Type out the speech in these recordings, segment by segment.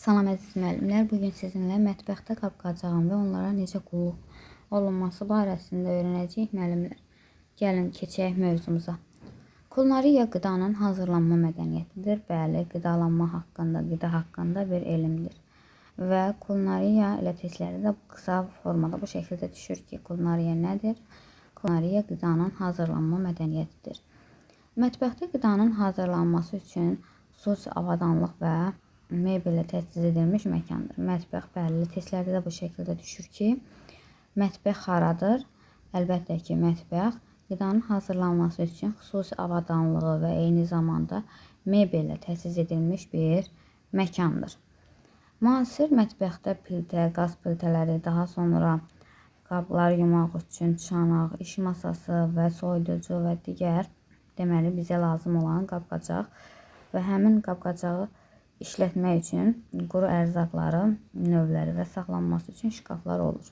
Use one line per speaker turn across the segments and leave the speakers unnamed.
Salam əziz müəllimlər, bugün sizinlə mətbəxdə qab-qacağın və onlara necə qulluq olunması barəsində öyrənəcəyik müəllimlər. Gəlin keçək mövzumuza. Kulinariya qıdanın hazırlanma mədəniyyətidir. Bəli, qidalanma haqqında, qida haqqında bir elmdir. Və kulinariya elə testlərdə də qısa formada bu şəkildə düşür ki, kulinariya nədir? Kulinariya qidanın hazırlanma mədəniyyətidir. Mətbəxdə qidanın hazırlanması üçün xüsusi avadanlıq və mebellə təchiz edilmiş məkandır. Mətbəx, bəli, testlərdə də bu şəkildə düşür ki, mətbəx haradır? Əlbəttə ki, mətbəx qidanın hazırlanması üçün xüsusi avadanlığı və eyni zamanda mebellə təchiz edilmiş bir məkandır. Müasir mətbəxdə piltə, qaz piltələri, daha sonra qablar yumaq üçün çanaq, iş masası və soyuducu və digər deməli bizə lazım olan qab-qacaq və həmin qab-qacağı işlətmək üçün quru ərzaqları növləri və saxlanması üçün şkaflar olur.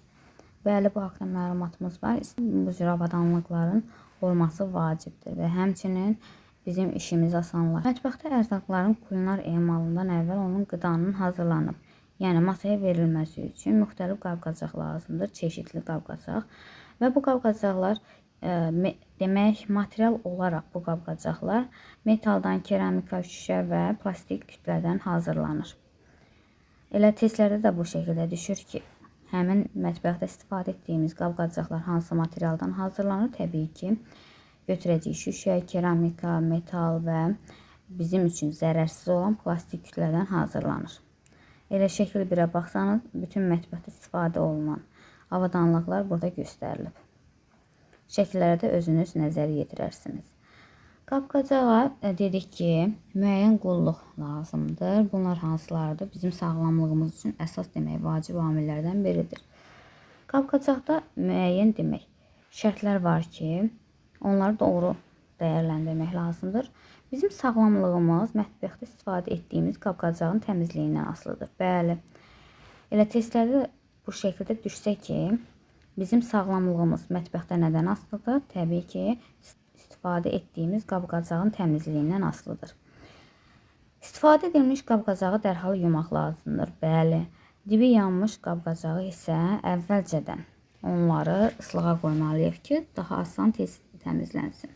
Bəli, bu haqda məlumatımız var. Bu cür avadanlıqların olması vacibdir və həmçinin bizim işimiz asanlaşır. Mətbəxdə ərzaqların kulinar emalından əvvəl onun qidanın hazırlanıb, yəni masaya verilməsi üçün müxtəlif qab-qacaq lazımdır, çeşidli qab-qacaq və bu qab-qacaqlar demək material olaraq bu qab-qacaqlar metaldan, keramika, şüşə və plastik kütlədən hazırlanır. Elə testlərdə də bu şəkildə düşür ki, həmin mətbəxdə istifadə etdiyimiz qab-qacaqlar hansı materialdan hazırlanır? Təbii ki, götürəcəyik şüşə, keramika, metal və bizim üçün zərərsiz olan plastik kütlədən hazırlanır. Elə şəkil 1-ə baxsanız, bütün mətbəxdə istifadə olunan avadanlıqlar burada göstərilib. Şəkillərə də özünüz nəzər yetirərsiniz. Qab-qacağa dedik ki, müəyyən qulluq lazımdır. Bunlar hansılardır? Bizim sağlamlığımız üçün əsas demək vacib amillərdən biridir. Qab-qacaqda müəyyən demək şərtlər var ki, onları doğru dəyərləndirmək lazımdır. Bizim sağlamlığımız mətbəxdə istifadə etdiyimiz qab-qacağın təmizliyindən asılıdır. Bəli. Elə testlərdə bu şəkildə düşsə ki, bizim sağlamlığımız mətbəxdə nədən asılıdır? Təbii ki, istifadə etdiyimiz qab-qacağın təmizliyindən asılıdır. İstifadə edilmiş qab-qacağı dərhal yumaq lazımdır. Bəli, dibi yanmış qab-qacağı isə əvvəlcədən onları ıslığa qoymalıyıq ki, daha asan tez təmizlənsin.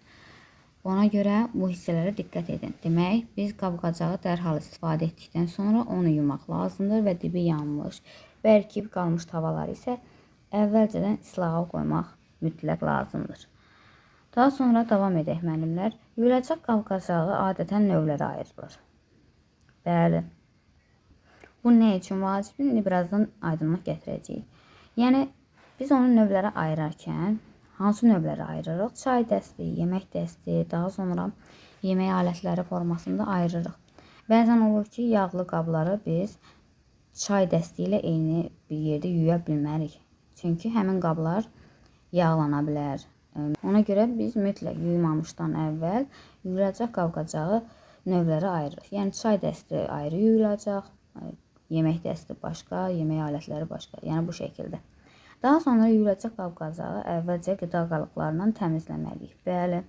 Ona görə bu hissələrə diqqət edin. Demək, biz qab-qacağı dərhal istifadə etdikdən sonra onu yumaq lazımdır və dibi yanmış, bərkiyib qalmış tavaları isə əvvəlcədən islaha qoymaq mütləq lazımdır. Daha sonra davam edək müəllimlər. Yuyulacaq qab-qacağı adətən növlərə ayrılır. Bəli. Bu nə üçün vacibdir? İndi birazdan aydınlıq gətirəcəyik. Yəni biz onu növlərə ayırarkən hansı növlərə ayırırıq? Çay dəsti, yemək dəsti, daha sonra yemək alətləri formasında ayırırıq. Bəzən olur ki, yağlı qabları biz çay dəsti ilə eyni bir yerdə yuya bilmərik. Çünki həmin qablar yağlana bilər. Ona görə biz mütləq yuymamışdan əvvəl yuyulacaq qab-qacağı növlərə ayırırıq. Yəni çay dəsti ayrı yuyulacaq, yemək dəsti başqa, yemək alətləri başqa. Yəni bu şəkildə. Daha sonra yuyulacaq qab-qacağı əvvəlcə qida qalıqlarından təmizləməliyik. Bəli.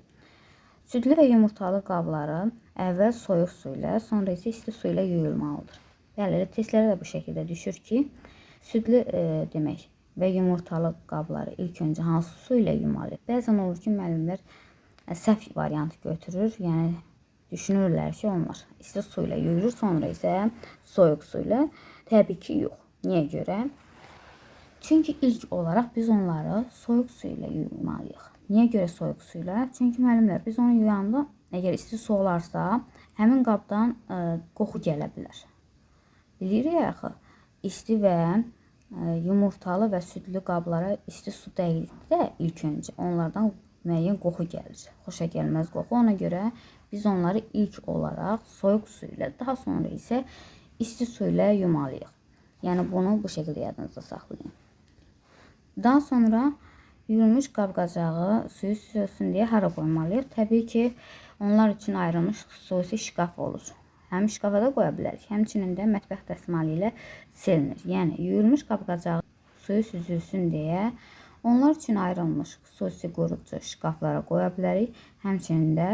Südlü və yumurtalı qabları əvvəl soyuq su ilə, sonra isə isti su ilə yuyulmalıdır. Bəli, elə testlərə də bu şəkildə düşür ki, südlü demək və yumurtalı qabları ilk öncə hansı su ilə yumalıyıq? Bəzən olur ki, müəllimlər səhv variant götürür. Yəni düşünürlər ki, onlar isti su ilə yuyulur, sonra isə soyuq su ilə. Təbii ki, yox. Niyə görə? Çünki ilk olaraq biz onları soyuq su ilə yumalıyıq. Niyə görə soyuq su ilə? Çünki müəllimlər biz onu yuyanda əgər isti su olarsa, həmin qabdan qoxu gələ bilər. Bilirik axı, isti və yumurtalı və südlü qablara isti su dəydikdə ilk öncə onlardan müəyyən qoxu gəlir. Xoşa gəlməz qoxu. Ona görə biz onları ilk olaraq soyuq su ilə, daha sonra isə isti su ilə yumalıyıq. Yəni bunu bu şəkildə yadınızda saxlayın. Daha sonra yuyulmuş qab-qacağı suyu süzülsün deyə hara qoymalıyıq? Təbii ki, onlar üçün ayrılmış xüsusi şkaf olur. Həm şkafa da qoya bilərik. Həmçinin də mətbəx dəsmalı ilə silinir. Yəni yuyulmuş qab-qacağı suyu süzülsün deyə onlar üçün ayrılmış xüsusi qorucu şkaflara qoya bilərik. Həmçinin də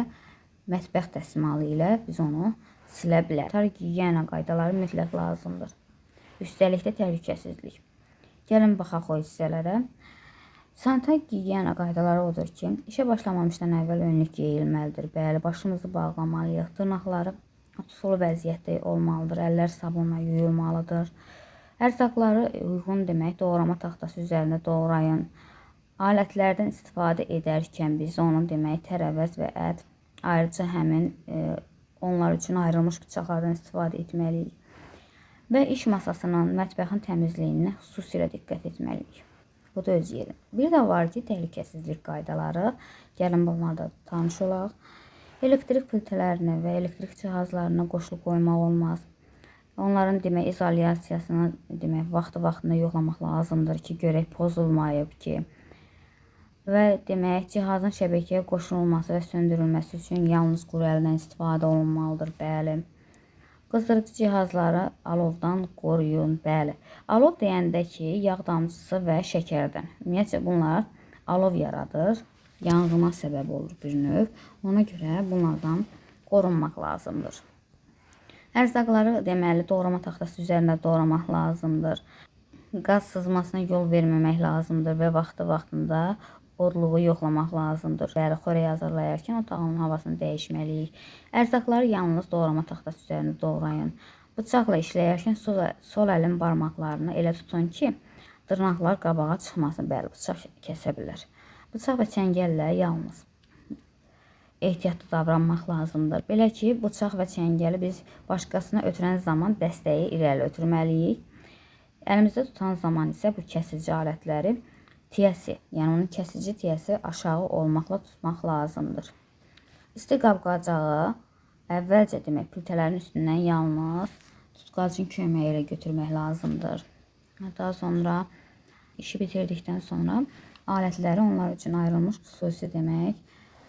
mətbəx dəsmalı ilə biz onu silə bilər. Sanitar gigiyena qaydaları mütləq lazımdır. Üstəlik də təhlükəsizlik. Gəlin baxaq o hissələrə. Sanitar gigiyena qaydaları odur ki, işə başlamamışdan əvvəl önlük geyilməlidir. Bəli, başımızı bağlamalıyıq. Dırnaqları sulu vəziyyətdə olmalıdır. Əllər sabunla yuyulmalıdır. Ərzaqları uyğun demək, doğrama taxtası üzərində doğrayın. Alətlərdən istifadə edərkən biz onun demək, tərəvəz və ət, ayrıca həmin onlar üçün ayrılmış bıçaqlardan istifadə etməliyik. Və iş masasının, mətbəxin təmizliyinə xüsusilə diqqət etməliyik. Bu da öz yerində. Bir də var ki, təhlükəsizlik qaydaları. Gəlin bunlarla tanış olaq. Elektrik plitələrini və elektrik cihazlarına qoşulu qoymaq olmaz. Onların demək izolyasiyasını demək vaxtı-vaxtında yoxlamaq lazımdır ki, görək pozulmayıb ki. Və demək cihazın şəbəkəyə qoşulması və söndürülməsi üçün yalnız quru əldən istifadə olunmalıdır. Bəli. Qızdırıcı cihazları alovdan qoruyun. Bəli. Alov deyəndə ki, yağ damcısı və şəkərdən. Ümumiyyətcə bunlar alov yaradır. Yanğına səbəb olur bir növ. Ona görə bunlardan qorunmaq lazımdır. Ərzaqları deməli doğrama taxtası üzərində doğramaq lazımdır. Qaz sızmasına yol verməmək lazımdır və vaxtı-vaxtında odluğu yoxlamaq lazımdır. Bəli, xörək hazırlayarkən otağın havasını dəyişməliyik. Ərzaqları yalnız doğrama taxtası üzərində doğrayın. Bıçaqla işləyərkən sol əlin barmaqlarını elə tutun ki, dırnaqlar qabağa çıxmasın. Bəli, bıçaq kəsə bilər. Bıçaq və çəngəllə yalnız ehtiyatlı davranmaq lazımdır. Belə ki, bıçaq və çəngəli biz başqasına ötürən zaman dəstəyi irəli ötürməliyik. Əlimizdə tutan zaman isə bu kəsici alətləri tiyəsi, yəni onun kəsici tiyəsi aşağı olmaqla tutmaq lazımdır. İsti qab-qacağı əvvəlcə demək plitələrin üstündən yalnız tutqacın köməyi ilə götürmək lazımdır. Daha sonra işi bitirdikdən sonra alətləri onlar üçün ayrılmış xüsusi demək,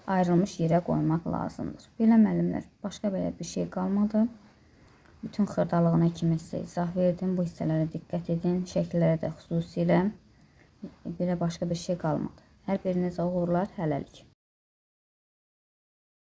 ayrılmış yerə qoymaq lazımdır. Belə müəllimlər, başqa belə bir şey qalmadı. Bütün xırdalığına kimi sizə izah verdim. Bu hissələrə diqqət edin. Şəkillərə də xüsusilə. Belə başqa bir şey qalmadı. Hər birinizə uğurlar, hələlik.